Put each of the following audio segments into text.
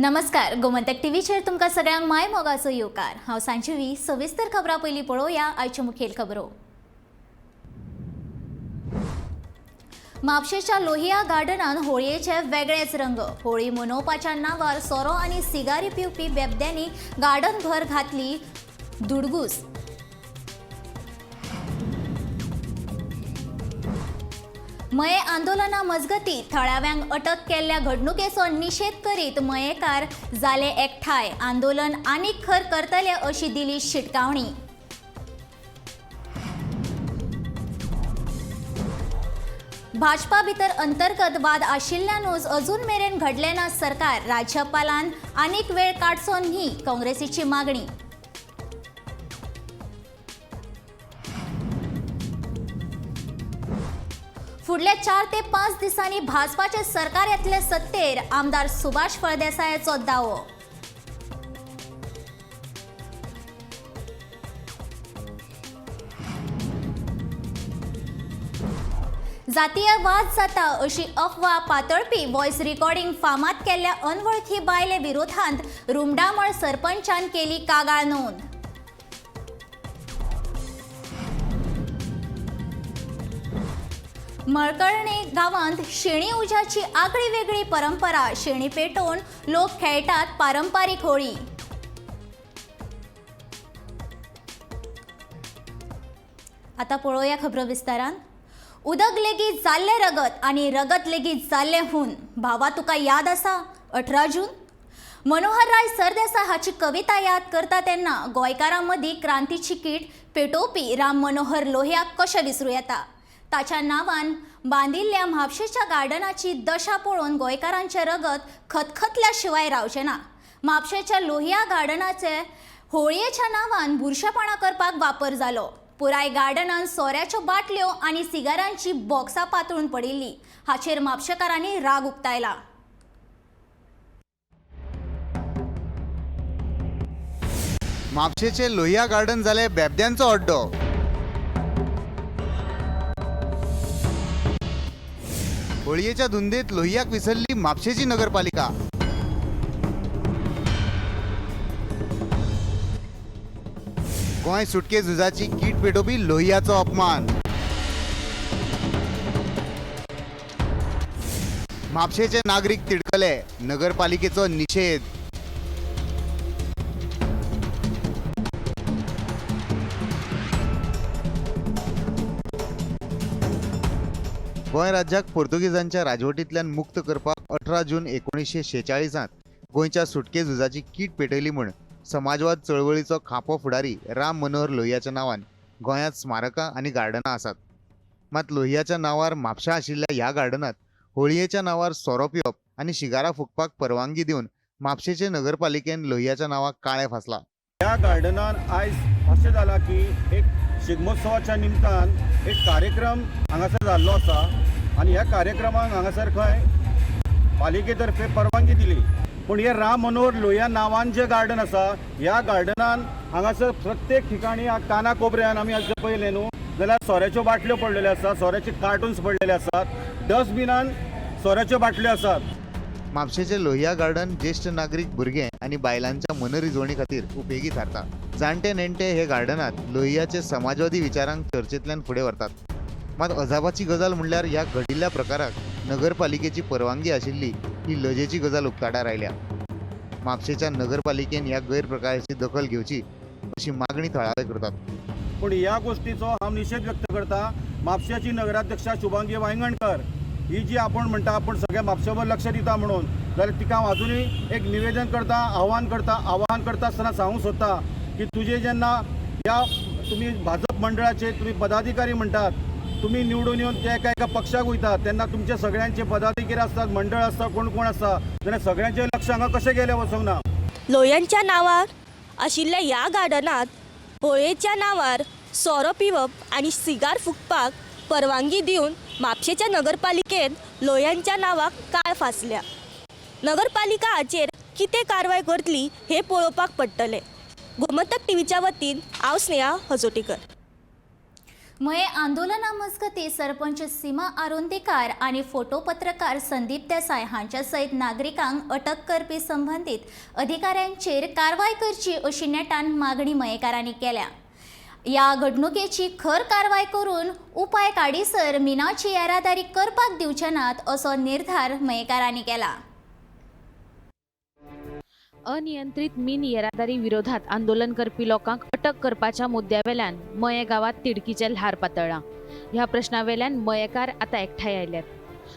नमस्कार, गोमंतक टीव्हीचेर तुमकां सगळ्यांक माय मोगाचो येवकार. हांव सांजीवी. सविस्तर खबरां पयलीं पळोवया आयच्यो मुखेल खबरो. म्हापशेच्या लोहिया गार्डनान होळयेचे वेगळेच रंग. होळी मनोवपाच्या नांवार सोरो आनी सिगारी पिवपी बेबद्यांनी गार्डन भर घातली धुडगूस. मये आंदोलना मजगती थळाव्यांक अटक केल्ल्या घडणुकेचो निशेध करीत मयेकार जाले एकठांय. आंदोलन आनीक खर करतले अशी दिली शिटकावणी. भाजपा भितर अंतर्गत वाद आशिल्ल्यानूच अजून मेरेन घडलें ना सरकार. राज्यपालान आनीक वेळ काडचो न्ही, काँग्रेसीची मागणी. फुडल्या 4 ते 5 दिसांनी भाजपाचे सरकार येतले सत्तेर, आमदार सुभाष फळदेसायाचो दावो. जातीय वाद जाता अशी अफवा पातळपी व्हॉयस रिकॉर्डिंग फामाद केल्ल्या अनवळखी बायले विरोधांत रुमडामळ सरपंचान केली कागाळ नोंद. मळकर्णे गांवांत शेणी उज्याची आगळी वेगळी परंपरा. शेणी पेटोवन लोक खेळटात पारंपारीक होळी. आता पळोवया खबरो विस्तारान. उदक लेगीत जाल्लें रगत आनी रगत लेगीत जाल्लें हून. भावा तुका याद आसा 18 जून? मनोहरराय सरदेसाय हाची कविता याद करता तेन्ना गोंयकारां मदीं क्रांतीची कीट पेटोवपी राम मनोहर लोहियाक कशें विसरूं येता? ताच्या नांवान बांदिल्ल्या म्हापशेच्या गार्डनाची दशा पळोवन गोंयकारांचें रगत खतखतल्या शिवाय रावचें ना. म्हापशेच्या लोहिया गार्डनाचे होळयेच्या नांवान बुरशेपणां करपाक वापर जालो. पुराय गार्डनान सोऱ्याच्यो बाटल्यो आनी सिगारांची बॉक्सां पातळून पडिल्ली. हाचेर म्हापशेकारांनी राग उक्तायला. म्हापशेचे लोहिया गार्डन जाले बेबद्यांचो अड्डो. होळयेच्या धुंदेत लोहियाक विसरली म्हापशेची नगरपालिका. गोंय सुटके झुजाची कीट पेटोवपी लोहियाचो अपमान. म्हापशेचे नागरीक तिडकले, नगरपालिकेचो निशेध. गोंय राज्याक पोर्तुगीजांच्या राजवटींतल्यान मुक्त करपाक 18 जून 1946 गोंयच्या सुटके झुजाची कीट पेटयली म्हूण समाजवाद चळवळीचो खांपो फुडारी राम मनोहर लोहियाच्या नांवान गोंयांत स्मारकां आनी गार्डनां आसात. मात लोहियाच्या नांवार म्हापशा आशिल्ल्या ह्या गार्डनांत होळयेच्या नांवार सोरो पिवप आनी शिगारां फुंकपाक परवानगी दिवन म्हापशेचे नगरपालिकेन लोहियाच्या नांवाक काळें फासलां. ह्या गार्डनान आयज अशें जालां की एक शिगमोत्सवाच्या निमतान एक कार्यक्रम हांगासर जाल्लो आसा आनी ह्या कार्यक्रमाक हांगासर खंय पालिके तर्फे परवानगी दिली, पूण हे राम मनोहर लोहिया नांवान जें गार्डन आसा ह्या गार्डनान हांगासर प्रत्येक ठिकाणी काना कोपऱ्यान आमी आज पळयलें न्हू जाल्यार सोऱ्याच्यो बाटल्यो पडलेल्यो आसात, सोऱ्याचे कार्टून्स पडलेले आसात, डस्टबिनान सोऱ्याच्यो बाटल्यो आसात. म्हापशेचे लोहिया गार्डन ज्येश्ठ नागरीक, भुरगे आनी बायलांच्या मनरिजवणी खातीर उपेगी थारता. जाणटे नेणटे हे गार्डनांत लोहियाचे समाजवादी विचारांक चर्चेंतल्यान फुडें व्हरतात. मात अजापाची गजाल म्हणल्यार ह्या घडिल्ल्या प्रकाराक नगरपालिकेची परवानगी आशिल्ली ही लजेची गजाल उक्ताडार आयल्या. म्हापशेच्या नगरपालिकेन ह्या गैरप्रकाराची दखल घेवची अशी मागणी थळावे करतात. पूण ह्या गोष्टीचो हांव निशेध व्यक्त करता. म्हापशेची नगराध्यक्षा शुभांगी वायंगणकर ही जी आपण म्हणटा आपूण सगळ्या म्हापशेवर लक्ष दिता म्हणून, जाल्यार तिका हांव अजुनूय एक निवेदन करता, आव्हान करता. आव्हान करता आसतना सांगूंक सोदता की तुजे जेन्ना ह्या तुमी भाजप मंडळाचे तुमी पदाधिकारी म्हणटात, तुमी निवडून येवन ते एका एका पक्षाक वयतात तेन्ना तुमचे सगळ्यांचे पदाधिकारी आसतात, मंडळ आसता, कोण कोण आसता, जाल्यार सगळ्यांचें लक्ष हांगा कशें गेलें वचूंक ना. लोहियांच्या नांवार आशिल्ल्या ह्या गार्डनांत होळयेच्या नांवार सोरो पिवप आनी सिगार फुंकपाक परवानगी दिवन म्हापशेच्या नगरपालिकेन लोहियांच्या नांवाक काळ फासल्या. नगरपालिका हाचेर कितें कारवाय करतली हें पळोवपाक पडटलें. गोमंतक टीव्हीच्या वतीन हांव स्नेहा हजोटीकर. मये आंदोलना मजगतीं सरपंच सीमा आरोंदेकार आनी फोटो पत्रकार संदीप देसाय हांच्या सयत नागरिकांक अटक करपी संबंदीत अधिकाऱ्यांचेर कारवाय करची अशी नेटान मागणी मयेकारांनी केल्या. ह्या घडणुकेची खर कारवाय करून उपाय काडीसर मिनाची येरादारी करपाक दिवचे नात असो निर्धार मयेकारांनी केला. अनियंत्रीत मीन येरादारी विरोधात आंदोलन करपी लोकांक अटक करपाच्या मुद्द्यावेल्यान मये गांवांत तिडकीचें ल्हार पातळ्ळां. ह्या प्रश्नावेल्यान मयेकार आतां एकठांय आयल्यात.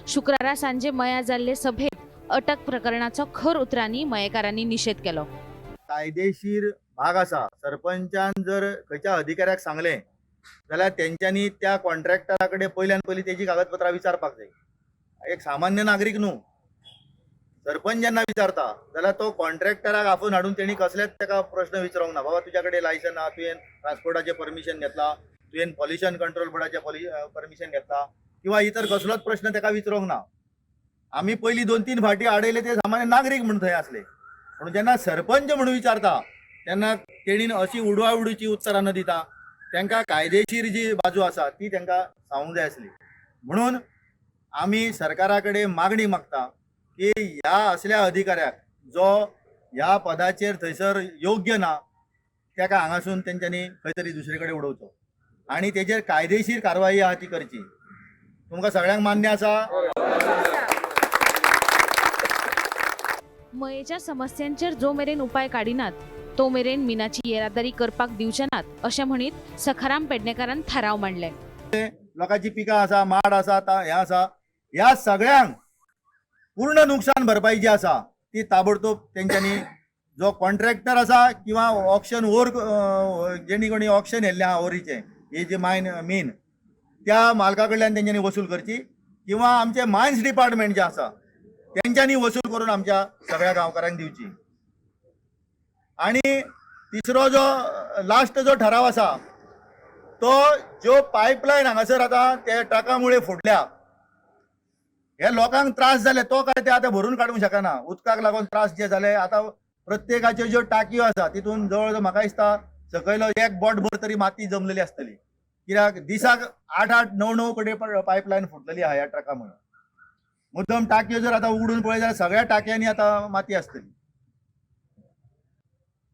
शुक्रारा सांजे मया जाल्ले सभेंत अटक प्रकरणाचो खर उतरांनी मयेकारांनी निशेध केलो. कायदेशीर भाग आसा. सरपंचान जर खंयच्या अधिकाऱ्याक सांगलें जाल्यार तेंच्यांनी त्या कॉन्ट्रॅक्टरा कडेन पयल्यान पयलीं तेजी कागदपत्रां विचारपाक जाय. एक सामान्य नागरीक न्हू, सरपंच जेन्ना विचारता जाल्यार तो कॉन्ट्रॅक्टराक आपोवन हाडून तेणी कसलेच ताका प्रश्न विचारूंक ना. बाबा तुज्या कडेन लायसन आहा, तुवें ट्रान्सपोर्टाचें परमिशन घेतलां, तुवें पॉल्युशन कंट्रोल बोर्डाचें परमिशन घेतलां किंवा इतर कसलोच प्रश्न ताका विचारूंक ना. आमी पयलीं 2-3 फावटी आडयले ते सामान्य नागरीक म्हूण थंय आसले. पूण जेन्ना सरपंच म्हणून विचारता तेन्ना तेणीन अशी उडवाउडीची उत्तरां न दिता तांकां कायदेशीर जी बाजू आसा ती तांकां सांगूंक जाय आसली. म्हणून आमी सरकारा कडेन मागणी मागता की ह्या असल्या अधिकाऱ्याक जो ह्या पदाचेर थंयसर योग्य ना ताका हांगासून तेंच्यांनी खंय तरी दुसरे कडेन उडोवचो आनी तेजेर कायदेशीर कारवाई आहा ती करची. तुमकां सगळ्यांक मान्य आसा? मयेच्या समस्यांचेर जो मेरेन उपाय काडिनात तो मेरेन मिनाची येरादारी करपाक दिवचे नात अशें म्हणीत सखाराम पेडणेकारान थाराव मांडले. लोकांची पिकां आसा, माड आसा, हें आसा, ह्या सगळ्यांक पूर्ण नुकसान भरपाई जी आसा ती ताबडतोब तेंच्यांनी जो कॉन्ट्रॅक्टर आसा किंवा ऑक्शन ओर जेणी कोणी ऑक्शन येल्लें आहा ओरीचें ही जी मायन मीन त्या मालका कडल्यान तेंच्यांनी वसूल करची किंवा आमचे मायन्स डिपार्टमेंट जे आसा तेंच्यांनी वसूल करून आमच्या सगळ्या गांवकारांक दिवची. आनी तिसरो जो लास्ट जो ठराव आसा तो ज्यो पायपलायन हांगासर आतां ते ट्रका मुळे फुटल्या, हे लोकांक त्रास जाले तो काय ते आतां भरून काडूंक शकना. उदकाक लागून त्रास जे जाले आतां प्रत्येकाच्यो ज्यो टाकयो आसा तितून जवळ जवळ म्हाका दिसता सकयलो एक बोटभर तरी माती जमलेली आसतली. कित्याक दिसाक 8-8, 9-9 कडेन पायपलायन फुटलेली आहा ह्या ट्रका मुळे. मुद्दम टाकयो जर आतां उगडून पळयत जाल्यार सगळ्या टाकयांनी आतां माती आसतली.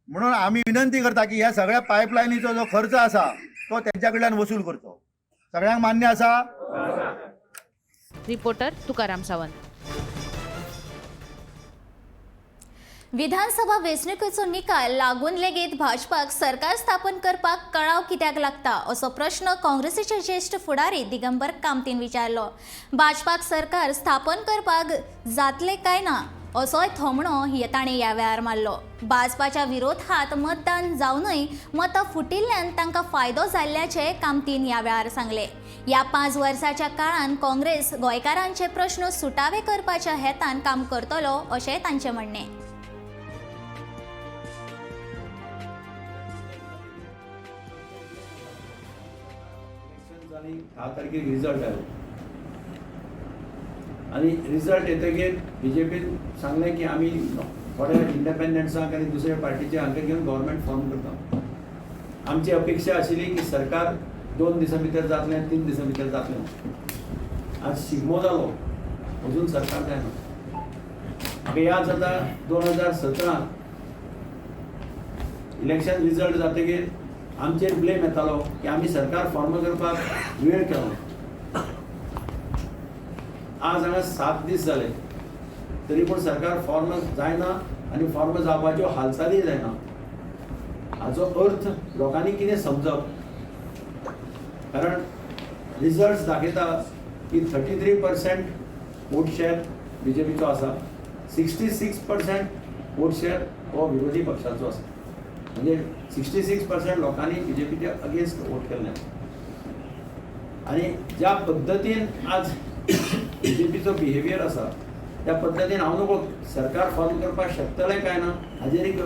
म्हणून आमी विनंती करता की ह्या सगळ्या पायपलायनीचो जो खर्च आसा तो तेंच्या कडल्यान वसूल करचो. सगळ्यांक मान्य आसा? रिपोर्टर तुकाराम सावंत. विधानसभा वेंचणुकेचो निकाल लागून लेगीत भाजपाक सरकार स्थापन करपाक कळाव कित्याक लागता असो प्रश्न काँग्रेसीचे ज्येश्ठ फुडारी दिगंबर कामतीन विचारलो. भाजपाक सरकार स्थापन करपाक जातले काय ना असोय थोमणो ताणें ह्या वेळार मारलो. भाजपाच्या विरोधात मतदान जावनय मतां फुटिल्ल्यान तांकां फायदो जाल्ल्याचें कामतीन ह्या वेळार सांगलें. ह्या 5 वर्सांच्या काळांत काँग्रेस गोंयकारांचे प्रश्न सुटावे करपाच्या हेतान काम करतलो अशें तांचें म्हणणें. आनी 10 तारखेक रिजल्ट आयलो आनी रिजल्ट येतकीर बीजेपीन सांगलें की आमी थोडे इंडिपेंडंट्सांक आनी दुसऱ्या पार्टीचे हांकां घेवन गव्हर्मेंट फॉर्म करता. आमची अपेक्षा आशिल्ली की सरकार 2 दिसां भितर जातलें, 3 दिसां भितर जातलें. आज शिगमो जालो, अजून सरकार जायना. म्हाका याद जाता 2017 इलेक्शन रिजल्ट जातकीर आमचेर ब्लेम येतालो की आमी सरकार फॉर्म करपाक वेळ केलो. आज हांगा 7 दीस जाले तरी पूण सरकार फॉर्म जायना आनी फॉर्म जावपाच्यो हालचाली जायना. हाचो अर्थ लोकांनी कितें समजप? कारण रिजल्ट्स दाखयता की 33% वोट शेअर बीजेपीचो आसा, 66% वोट शेअर हो विरोधी पक्षाचो आसा. म्हणजे 66% लोकांनी बीजेपीच्या अगेन्स्ट वोट केल्लें. आनी ज्या पद्दतीन आज बीजेपीचो बिहेवियर आसा त्या पद्दतीन हांव नको सरकार फॉर्म करपाक शकतलें काय ना हाजेर एक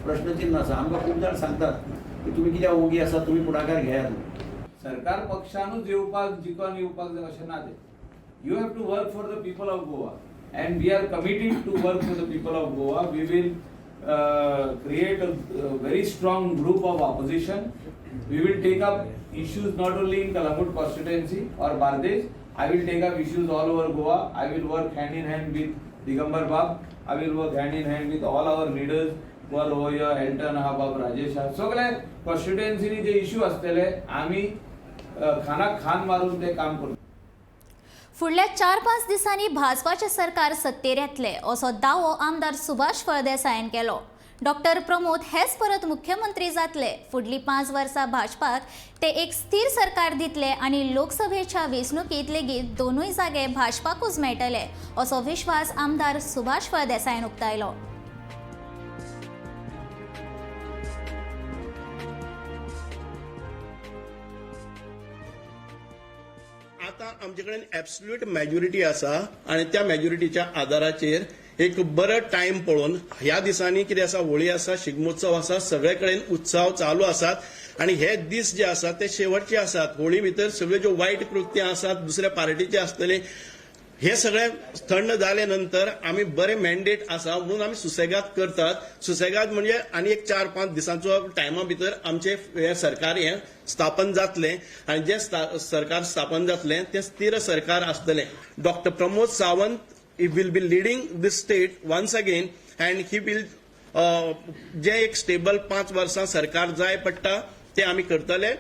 प्रश्नचिन्ह आसा. आमकां खूब जाण सांगतात की तुमी कित्याक ओगी आसा, तुमी फुडाकार घेयात. सरकार पक्षानूच येवपाक जिखून येवपाक जाय अशें ना तें. You have to work for the people of Goa and we are committed to work for the people of Goa. We will create a very strong group of opposition. We will take up issues not only in Calangute constituency or Bardez. I will take up issues all over Goa. I will work hand in hand with Digambar Bab. I will work hand in hand with all our leaders who are over here, Elton हा बाब, राजेश हा. सगळे कॉन्स्टिट्युएन्सीनी जे issue आसतले आमी खानाक खान मारून ते काम करतले. फुडल्या 4-5 दिसांनी भाजपाचें सरकार सत्तेर येतलें असो दावो आमदार सुभाष फळदेसायान केलो. डॉक्टर प्रमोद हेच परत मुख्यमंत्री जातले. फुडलीं 5 वर्सां भाजपाक ते एक स्थिर सरकार दितले आनी लोकसभेच्या वेंचणुकेंत लेगीत 2 जागे भाजपाकूच मेळटले असो विश्वास आमदार सुभाष फळदेसायान उक्तायलो. आतां आमचे कडेन एब्सल्यूट मॅज्युरिटी आसा आनी त्या मॅज्युरिटीच्या आदाराचेर एक बरो टायम पळोवन ह्या दिसांनी कितें आसा, होळी आसा, शिगमोत्सव आसा, सगळे कडेन उत्सव चालू आसात आनी हे दीस जे आसात ते शेवटचे आसात. होळी भितर सगळ्यो ज्यो वायट कृत्यां आसात दुसऱ्या पार्टीचे आसतले, हे सगळे थंड जाले नंतर आमी बरे मॅन्डेट आसा म्हणून आमी सुसेगाद करतात. सुसेगाद म्हणजे आनी एक 4-5 दिसांचो टायमा भितर आमचे हे सरकार हें स्थापन जातलें आनी जें सरकार स्थापन जातलें तें स्थिर सरकार आसतलें. Doctor Pramod Sawant he will be leading this state once again and he will जे एक स्टेबल 5 वर्सां सरकार जाय पडटा ते आमी करतले.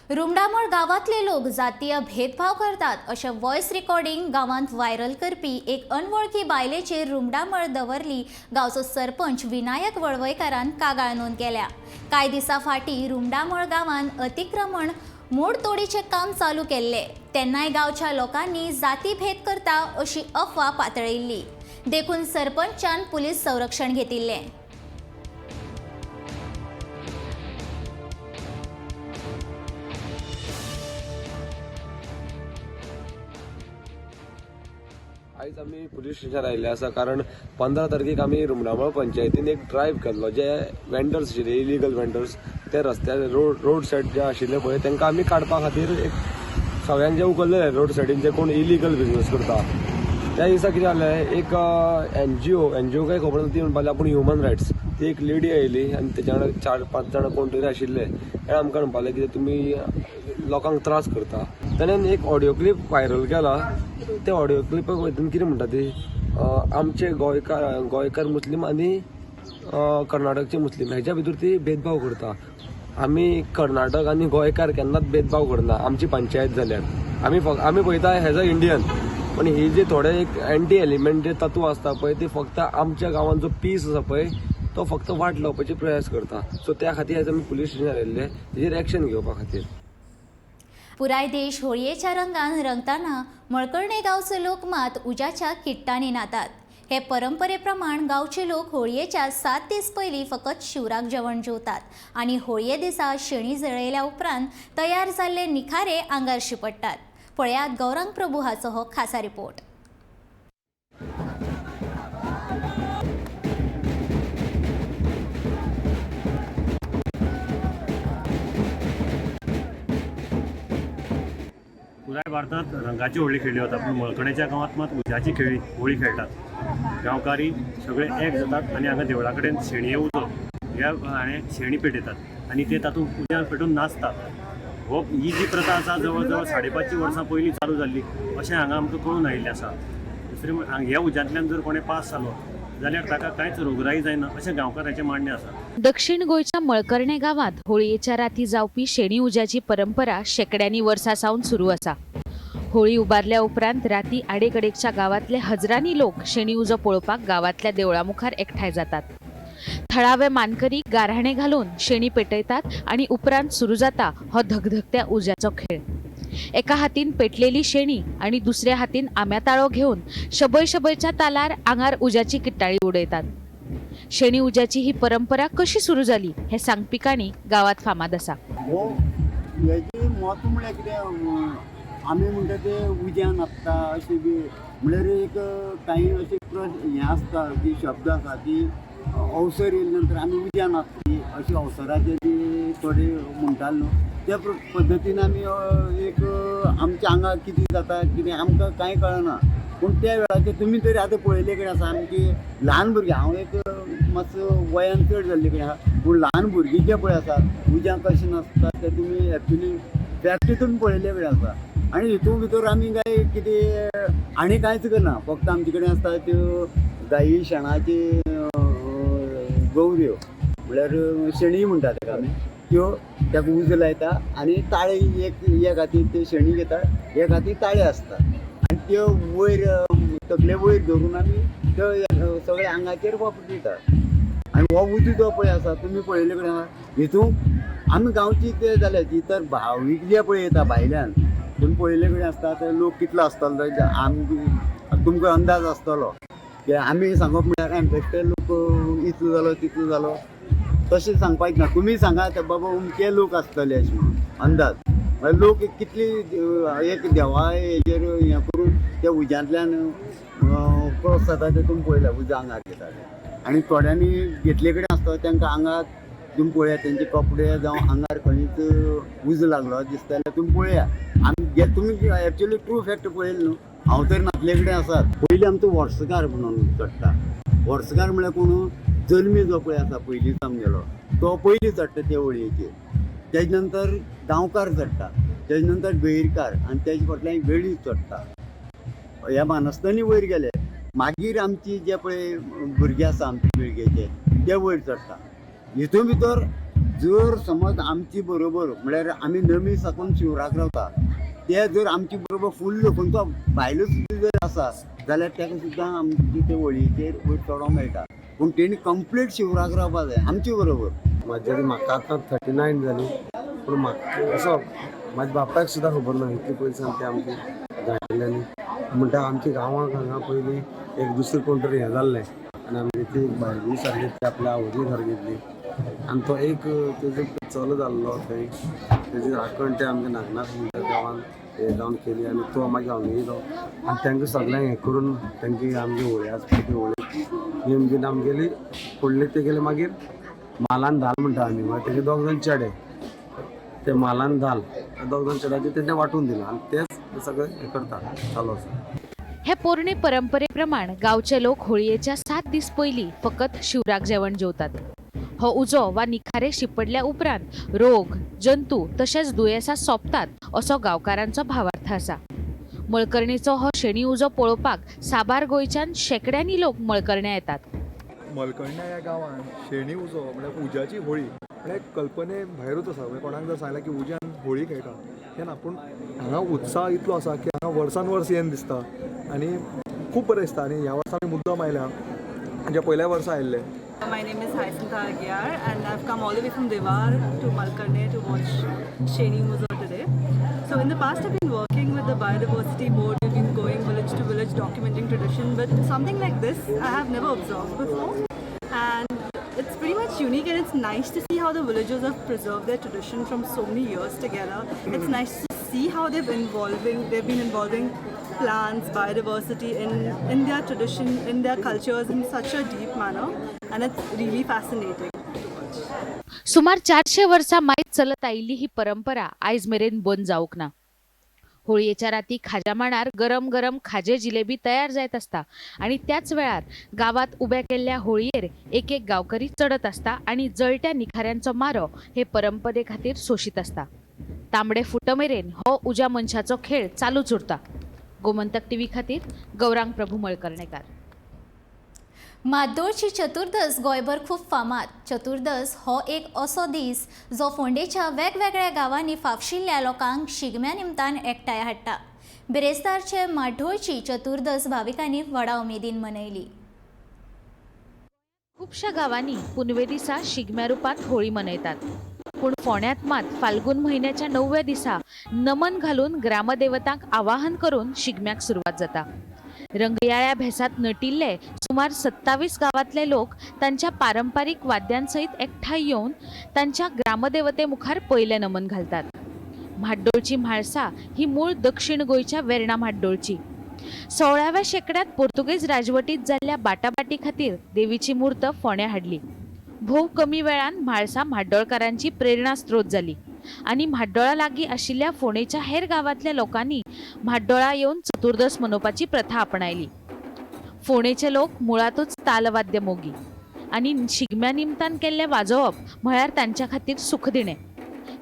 रुमडामळ गांवांतले लोक जातीय भेदभाव करतात अशें व्हॉयस रिकॉर्डिंग गांवांत व्हायरल करपी एक अनवळखी बायलेचेर रुमडामळ दवरली गांवचो सरपंच विनायक वळवयकारान कागाळ नोंद केल्या. कांय दिसां फाटीं रुमडामळ गांवांत अतिक्रमण मोडतोडीचें काम चालू केल्लें तेन्नाय गांवच्या लोकांनी जातीभेद करता अशी अफवा पातळिल्ली, देखून सरपंचान पुलीस संरक्षण घेतिल्लें. आयज आमी पुलीस स्टेशनार आयिल्ले आसा कारण 15 तारखेक आमी रुमडामळ पंचायतीन एक ड्रायव्ह केल्लो. जे वेंडर्स आशिल्ले, इलिगल वेंडर्स, ते रस्त्यार रोड सायड जे आशिल्ले पळय तांकां आमी काडपा खातीर एक सगळ्यांक जे उखल्लेले रोड सायडीन जे कोण इलिगल बिजनस करता. त्या दिसा कितें जालें, एक एनजीओ काय खबर ना, ती म्हणपाक लागली आपूण ह्युमन रायट्स. ती एक लेडी आयली आनी तेच्या वांगडा 4-5 जाणां कोण तरी आशिल्ले. तेणें आमकां म्हणपाक लागलें कितें तुमी लोकांक त्रास करता. ताणें एक ऑडियो क्लिप व्हायरल केला. त्या ऑडियो क्लिपाक वयतून कितें म्हणटा ती, आमचे गोंयकार मुस्लीम आनी कर्नाटकचे मुस्लीम हेच्या भितर ती भेदभाव करता. आमी कर्नाटक आनी गोंयकार केन्नाच भेदभाव करना. आमची पंचायत जाल्यार आमी पळयता एज अ इंडियन, पण ही जे थोडे एक एंटी एलिमेंट जे तत्व आसता पळय ते फक्त आमच्या गांवांत जो पीस आसा पळय तो फक्त वाट लावपाचे प्रयास करता. सो त्या खातीर आयज आमी पुलीस स्टेशनार आयिल्ले तेजेर एक्शन घेवपा खातीर. पुराय देश होळयेच्या रंगान रंगताना मळकर्णे गांवचे लोक मात उज्याच्या किट्टांनी न्हातात. हे परंपरे प्रमाण गांवचे लोक होळयेच्या 7 दीस पयलीं फकत शिवराक जेवण जेवतात आनी होळये दिसा शेणी जळयल्या उपरांत तयार जाल्ले निखारे आंगार शिंपडटात. पळयात गौरांग प्रभू हाचो हो खासा रिपोर्ट. पुराय भारतांत रंगाची होळी खेळ्ळी वता, पूण मळकर्णेच्या गांवांत मात उज्याची होळी खेळटात. गांवकारी सगळे एक जातात आनी हांगा देवळा कडेन शेणये उजो ह्या हाणें शेणी पेटयतात आनी ते तातूंत उज्यान पेटून नाचतात. हो ही जी प्रथा आसा जवळ जवळ 5.5 वर्सां पयलीं चालू जाल्ली अशें हांगा आमकां कळून आयिल्लें आसा. दुसरें ह्या उज्यांतल्यान जर कोणें पास जालो जाल्यार ताका कांयच रोगराई जायना अशें गांवकारांचें मान्य आसा. दक्षिण गोंयच्या मळकर्णे गांवांत होळयेच्या राती जावपी शेणी उज्याची परंपरा शेंकड्यांनी वर्सां सावन सुरू आसा. होळी उबारल्या उपरांत राती आडेकडेकच्या गांवांतले हजरांनी लोक शेणी उजो पळोवपाक गांवांतल्या देवळा मुखार एकठांय जातात. थळावे मानकरी गाराणे घालून शेणी पेटयतात आनी उपरांत सुरू जाता हो धगधगत्या उज्याचो खेळ. एका हातीन पेटलेली शेणी आनी दुसऱ्या हातीन आंब्याताळो घेवन शबय शबयच्या तालार आंगार उज्याची किट्टाळी उडयतात. शेणी उज्याची ही परंपरा कशी सुरू जाली हे सांगपी काणी गांवांत फामाद आसा. हो हेजी म्हत्व म्हळ्यार कितें, आमी म्हणटा ते उज्यान आसता अशें बी म्हळ्यार एक कांय अशे प्रश्न हें आसता की शब्द आसा की अवसर येयले नंतर आमी उज्यान आसता अशे अवसराचे बी थोडे म्हणटाले न्हू, त्या पद्दतीन आमी एक आमच्या आंगार कितें जाता कितें आमकां कांय कळना. पूण त्या वेळाचेर तुमी तरी आतां पळयल्ले कडेन आसा आमची ल्हान भुरगीं, हांव एक मातसो वयान चड जाल्ले कडेन आसा, पूण ल्हान भुरगीं जे पळय आसा उज्यां कशें नासता ते तुमी एक्चुली फॅक्ट तुमी पळयल्ले कडेन आसा. आनी हितून भितर आमी काय कितें आनी कांयच करना, फक्त आमचे कडेन आसता त्यो गायी शेणाची गवऱ्यो, म्हळ्यार शेणी म्हणटा ताका आमी, त्यो ताका उजो लायता आनी ताळे एक हातीन ते शेणी घेता, एक हातीन ताळे आसता आनी त्यो वयर तकले वयर धरून आमी त्यो सगळ्या आंगाचेर वापर दिता. आनी हो उजो जो पळय आसा तुमी पळयल्ले कडेन आसा, हितून आमी गांवची ते जाल्या इतर भावीक जे पळय येता भायल्यान तुमी पळयल्ले कडेन आसता ते लोक कितलो आसतलो आमी तुमकां अंदाज आसतलो की आमी सांगप म्हळ्यार बेश्टे लोक इतलो जालो तितलो जालो तशें सांगपाक ना, तुमी सांगात बाबा अमके लोक आसतले अशें म्हणून अंदाज. म्हळ्यार लोक कितली एक देवा हेजेर हें करून त्या उज्यांतल्यान क्रॉस जाता ते तुमी पळयल्या उजो आंगार घेता ते. आनी थोड्यांनी घेतले कडेन आसता तांकां आंगार तुमी पळया तेंचे कपडे जावं आंगार खंयच उजो लागलो दिसता जाल्यार तुमी पळया. आमी तुमी एक्चुली ट्रू फॅक्ट पळयलें न्हू, हांव तर नातले कडेन आसात. पयलीं आमचो वर्सकार म्हणून चडटा, वर्सकार म्हळ्यार कोण जल्मी जो पळय आसा पयलींच आमगेलो तो पयलीं चडटा ते होळयेचेर, तेजे नंतर गांवकार चडटा, तेजे नंतर गैरकार आनी तेजे फाटल्यान वेळीप चडटा. ह्या मानस्तांनी वयर गेले मागीर आमची जे पळय भुरगे आसा आमचे पिळगेचे ते वयर चडटा. हितून भितर जर समज आमची बरोबर म्हळ्यार आमी नमी साकून शिवराक रावता ते जर आमचे बरोबर फुल्ल खंयचो भायलो सुद्दां जर आसा जाल्यार ताका सुद्दां आमचे ते होळयेचेर वयर चडोवंक मेळटा, पूण तेणी कंप्लीट शिवराक रावपा जाय आमचे बरोबर. म्हाजे म्हाका आतां 39 जाली, पूण म्हाका असो म्हाज्या बापायक सुद्दां खबर ना इतली पयलीं सामकी आमची जाणटेल्यांनी म्हणटा आमच्या गांवांक हांगा पयलीं एक दुसरें कोण तरी हें जाल्लें आनी आमगे ती भायली सारकी ती आपल्या आवयली सारकी घेतली आनी तो एक तेजो चलो जाल्लो थंय तेजी राखण ते आमच्या नागनाथ देवान हें जावन केली आनी तो मागीर हांगा येयलो आनी तांकां सगळ्यांक हें करून तांची आमची होळी आसा पळय ती होळी नेमकी आमगेली फुडले ते गेले मागीर मालान धाल म्हणटा आमी, मागीर तेजे दोग जाण चेडे ते मालान धाल दोग जाण चेड्याचे तेंचे वांटून दिला आनी तेच सगळें हें करता चालू आसा. हे पोरणे परंपरे प्रमाण गांवचे लोक होळयेच्या 7 दीस पयलीं फकत शिवराक जेवण जेवतात. हो उजो वा निखारे शिपडल्या उपरांत रोग, जंतू तशेंच दुयेंसां सोंपतात असो गांवकारांचो भावार्थ आसा. मळकर्णेचो हो शेणी उजो पळोवपाक साबार गोंयच्यान शेंकड्यांनी लोक मळकर्ण्या येतात. मलकर्ण्या ह्या गांवांत शेणी उजो म्हळ्यार उज्याची होळी म्हळ्यार कल्पने भायरूच आसा. म्हणजे कोणाक जर सांगलें की उज्यान होळी खेळटा हें ना, पूण हांगा उत्साह इतलो आसा की हांगा वर्सान वर्स येन दिसता आनी खूब बरें दिसता. आनी ह्या वर्सा आमी मुद्दम आयल्या, म्हणजे पयल्या वर्सा आयिल्ले. My name is Hyacinth Agyar and I've come all the way from Devar to Malkarne to watch Sheni Uzo today. So in the past I've been working with the Biodiversity Board, we've been going village to village documenting tradition, but something like this I have never observed before. And it's pretty much unique and it's nice to see how the villagers have preserved their tradition from so many years together. It's nice to see how they've been involving plants, biodiversity in their tradition, in their cultures in such a deep manner, and it's really fascinating to watch. सुमार 400 वर्सां मायत चलत आयिल्ली ही परंपरा आयज मेरेन बंद जावंक ना. होळयेच्या राती खाज्या माणार गरम गरम खाजे जिलेबी तयार जायत आसता आनी त्याच वेळार गांवांत उब्या केल्ल्या होळयेर एक एक गांवकरी चडत आसता आनी जळट्या निखाऱ्यांचो मारो हे परंपरे खातीर सोशीत आसता. तांबडे फुट मेरेन हो उज्या मनशाचो खेळ चालूच उरता. गोमंतक टीव्ही खातीर गौरांग प्रभू मळकर्णेकार. माद्दोळची चतुर्दस गोंयभर खूब फामाद. चतुर्दस हो एक असो दीस जो फोंडेच्या वेगवेगळ्या गांवांनी फाफशिल्ल्या लोकांक शिगम्या निमतान एकठांय हाडटा. बिरेस्तारचे माड्डोळची चतुर्दस भाविकांनी व्हडा उमेदीन मनयली. खुबश्या गांवांनी पुनवे दिसा शिगम्या रुपांत होळी मनयतात, पूण फोंड्यांत मात फाल्गुन म्हयन्याच्या 9व्या दिसा नमन घालून ग्रामदेवतांक आवाहन करून शिगम्याक सुरवात जाता. रंगयाळ्या भेसांत नटिल्ले सुमार 27 गांवांतले लोक तांच्या पारंपारीक वाद्यांसयत एकठांय येवन तांच्या ग्रामदेवते मुखार पयलें नमन घालतात. म्हाड्डोळची म्हाळसा ही मूळ दक्षिण गोंयच्या वेर्णा म्हाड्डोळची. 16व्या शेंकड्यांत पोर्तुगेज राजवटीत जाल्ल्या बाटाबाटी खातीर देवीची मूर्त फोंड्या हाडली. भोव कमी वेळान म्हाळसा म्हाड्डोळकारांची प्रेरणा स्त्रोत जाली. आनी म्हाड्डोळा लागीं आशिल्ल्या फोंडेच्या हेर गांवांतल्या लोकांनी म्हाड्डोळा येवन चतुर्दस मनोवपाची प्रथा आपणायली. फोंडेचे लोक मुळांतूच तालवाद्य मोगी आनी शिगम्या निमतान केल्लें वाजोवप म्हळ्यार तांच्या खातीर सुखदिणें.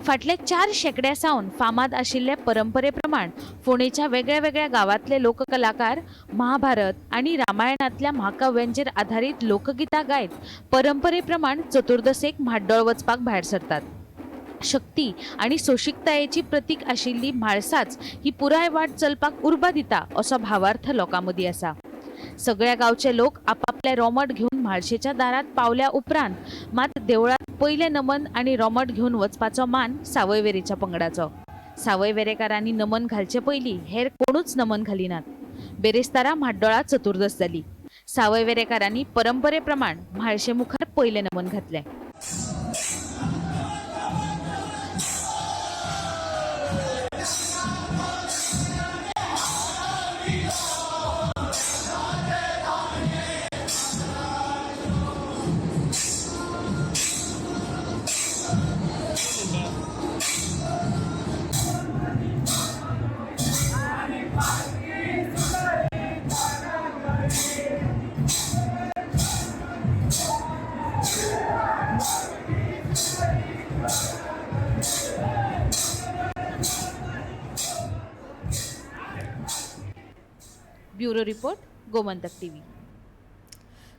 फाटल्या 4 शेंकड्या सावन फामाद आशिल्ले परंपरे प्रमाण फोंडेच्या वेगळ्या वेगळ्या गांवांतले लोककलाकार महाभारत आनी रामायणांतल्या महाकाव्यांचेर आधारीत लोकगितां गायत परंपरे प्रमाण चतुर्दशेक म्हाड्डोळ वचपाक भायर सरतात. शक्ती आनी सोशिकतायेची प्रतीक आशिल्ली म्हाळसाच ही पुराय वाट चलपाक उर्बा दिता असो भावार्थ लोकां मदीं आसा. सगळ्या गांवचे लोक आपापले रोमट घेवन म्हाळशेच्या दारात पावल्या उपरांत मात देवळात पयलें नमन आनी रोमट घेवन वचपाचो मान सावयवेरेच्या पंगडाचो. सावयवेरेकारांनी नमन घालचे पयलीं हेर कोणूच नमन घालिनात. बेरेस्तारा म्हाड्डोळा चतुर्दस जाली. सावयवेरेकारांनी परंपरे प्रमाण म्हाळशे मुखार पयलें नमन घातलें. Bureau report, Gomantak TV.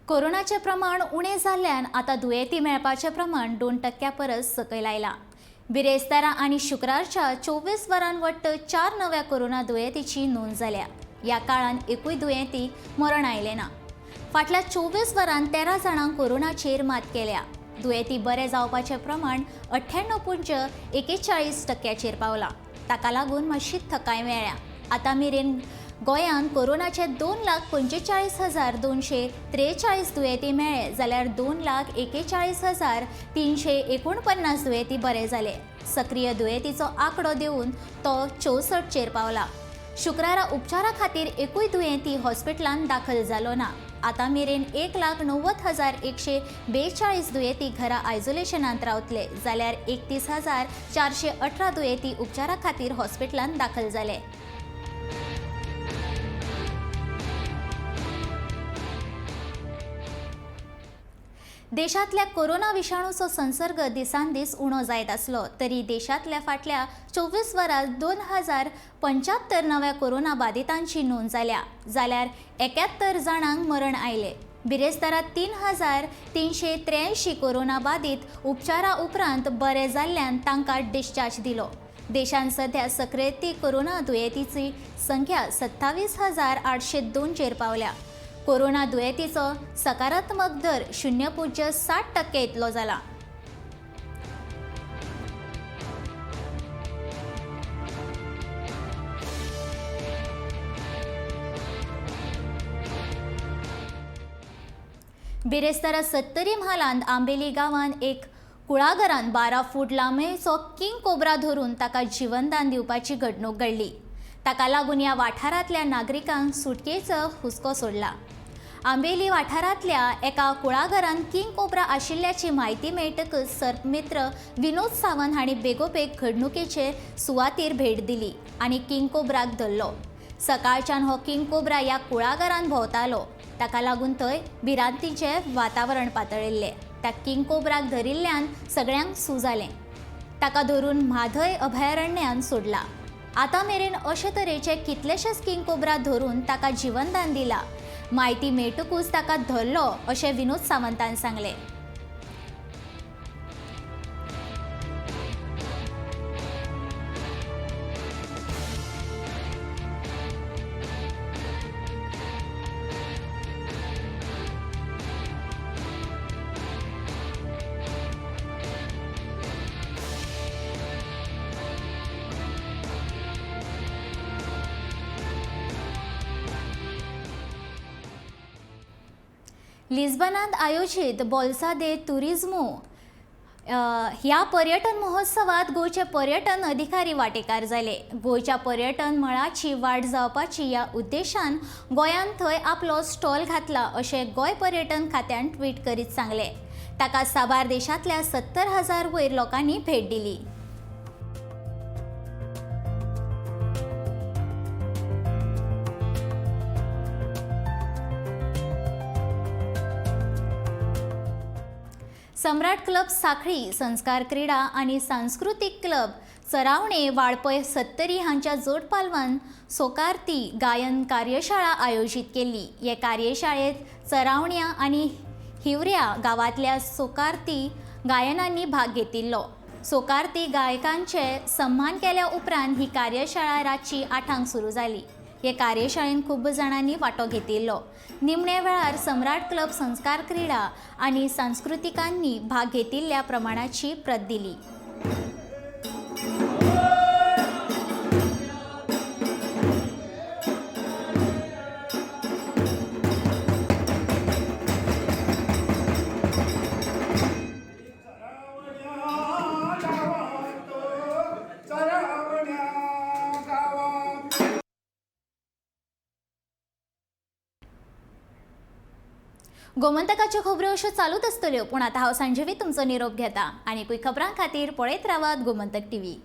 कोरोनाचें प्रमाण उणें जाल्ल्यान आतां दुयेंती मेळपाचें प्रमाण 2% परस सकयल आयलां. बिरेस्तारा आनी शुक्रारच्या 24 वरां वट्ट 4 नव्या कोरोना दुयेंतीची नोंद जाल्या. ह्या काळांत एकूय दुयेंतीक मरण आयलें ना. फाटल्या 24 वरांत 13 जाणांक कोरोनाचेर मात केल्या. दुयेंती बरे जावपाचें प्रमाण 98.41% पावलां. ताका लागून मातशी थकाय मेळ्ळ्या. आतां मेरेन गोंयांत कोरोनाचे 2,45,243 दुयेंती मेळ्ळे जाल्यार 2,41,349 दुयेंती बरे जाले. सक्रीय दुयेंतीचो आंकडो देवन तो 64चेर पावला. शुक्रारा उपचारा खातीर एकूय दुयेंती हॉस्पिटलांत दाखल जालो ना. आतां मेरेन 1,90,142 दुयेंती घरा आयसोलेशनांत रावतले जाल्यार 31,418 दुयेंती उपचारा खातीर हॉस्पिटलांत दाखल जाले. देशांतल्या कोरोना विषाणूचो संसर्ग दिसान दीस उणो जायत आसलो तरी देशांतल्या फाटल्या 24 वरांत 2075 नव्या कोरोना बाधितांची नोंद जाल्या जाल्यार 71 जाणांक मरण आयलें. बिरेस्तारा 3383 कोरोना बाधित उपचारा उपरांत बरे जाल्ल्यान तांकां डिस्चार्ज दिलो. देशांत सध्या सक्रिय कोरोना दुयेंतीची संख्या 27,802 चेर पावल्या. कोरोना दुयेंतीचो सकारात्मक दर 0.60% इतलो जाला. बिरेस्तारा सत्तरी म्हालांत आंबेली गांवांत एक कुळागरान 12 फूट लांबयेचो किंग कोब्रा धरून ताका जीवनदान दिवपाची घडणूक घडली. ताका लागून ह्या वाठारांतल्या नागरिकांक सुटकेचो हुस्को सोडला. आंबेली वाठारांतल्या एका कुळागरान किंग कोब्रा आशिल्ल्याची म्हायती मेळटकच सर्पमित्र विनोद सावंत हांणी बेगोबेग घडणुकेचे सुवातेर भेट दिली आनी किंग कोब्राक धरलो. सकाळच्यान हो किंग कोब्रा ह्या कुळागरान भोंवतालो. ताका लागून थंय भिरांतीचें वातावरण पातळिल्लें. त्या किंग कोब्राक धरिल्ल्यान सगळ्यांक सू जालें. ताका धरून म्हादय अभयारण्यान सोडला. आतां मेरेन अशे तरेचे कितलेशेच किंग कोब्रा धरून ताका जीवनदान दिला. म्हायती मेळटकूच ताका धरलो अशें विनोद सावंतान सांगलें. लिस्बनांत आयोजीत बोल्सा दे तुरिज्मो ह्या पर्यटन महोत्सवात गोंयचे पर्यटन अधिकारी वांटेकार जाले. गोंयच्या पर्यटन मळाची वाड जावपाची ह्या उद्देशान गोंयान थंय आपलो स्टॉल घातला अशें गोंय पर्यटन खात्यान ट्वीट करीत सांगलें. ताका साबार देशांतल्या 70,000 वयर लोकांनी भेट दिली. सम्राट क्लब साखळी, संस्कार क्रीडा आनी सांस्कृतीक क्लब चरावणे वाळपय सत्तरी हांच्या जोडपालवान सोकारती गायन कार्यशाळा आयोजीत केल्ली. हे कार्यशाळेत चरावण्या आनी हिवऱ्या गांवांतल्या सोकारती गायनांनी भाग घेतिल्लो. सोकारती गायकांचे सन्मान केल्या उपरांत ही कार्यशाळा रातची 8 सुरू जाली. हे कार्यशाळेन खूब जाणांनी वांटो घेतिल्लो. निमणे वेळार सम्राट क्लब संस्कार क्रीडा आनी सांस्कृतिकांनी भाग घेतिल्ल्या प्रमाणाची प्रत दिली. गोमंतकाच्यो खबरो अश्यो चालूच आसतल्यो, पूण आतां हांव संजीवी तुमचो निरोप घेता. आनीकूय खबरां खातीर पळयत रावात गोमंतक टीव्ही.